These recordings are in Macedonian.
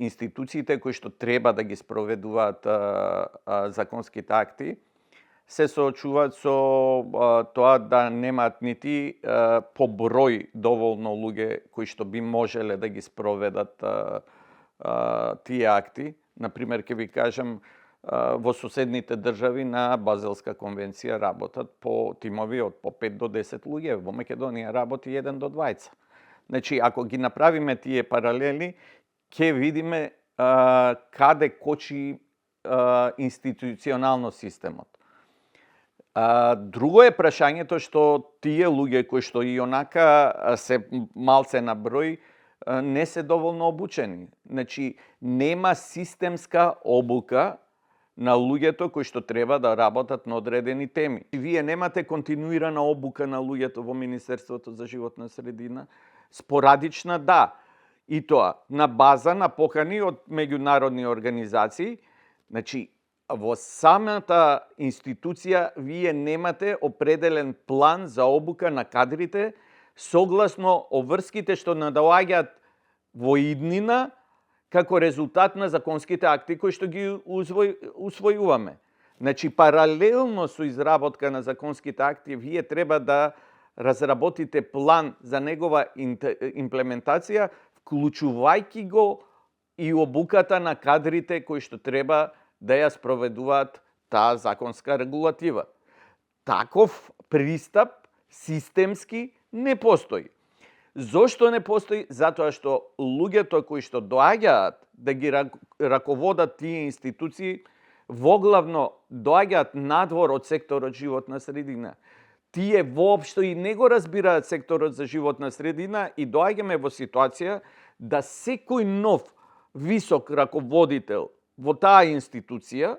институциите кои што треба да ги спроведуваат законските акти, се соочуваат со тоа да немаат нити по број доволно луѓе кои што би можеле да ги спроведат тие акти. Например, ќе ви кажам, во соседните држави на Базелска конвенција работат по тимови од по 5 до 10 луѓе. Во Македонија работи 1 до 20. Значи, ако ги направиме тие паралели, ќе видиме каде кочи институционално системот. Друго е прашањето што тие луѓе кои што и онака се малце на број не се доволно обучени. Значи, нема системска обука на луѓето кои што треба да работат на одредени теми. Вие немате континуирана обука на луѓето во Министерството за животна средина, спорадична да, и тоа на база на покани од меѓународни организации. Значи, во самата институција вие немате определен план за обука на кадрите согласно обврските што надоаѓаат во иднина како резултат на законските акти кои што ги усвојуваме. Значи, паралелно со изработка на законските акти, вие треба да разработите план за негова имплементација, вклучувајќи го и обуката на кадрите кои што треба да ја спроведуваат таа законска регулатива. Таков пристап системски не постои. Зошто не постои? Затоа што луѓето кои што доаѓаат да ги раководат тие институции, воглавно доаѓаат надвор од секторот животна средина. Тие воопшто и не го разбираат секторот за животна средина и доаѓаме во ситуација да секој нов висок раководител во таа институција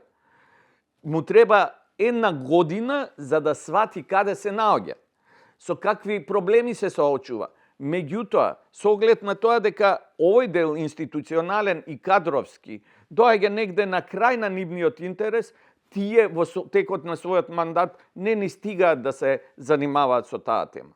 му треба 1 година за да свати каде се наоѓа, со какви проблеми се соочува. Меѓутоа, со оглед на тоа дека овој дел институционален и кадровски доаѓа негде на крај на нивниот интерес, тие во текот на својот мандат не ни стигаат да се занимаваат со таа тема.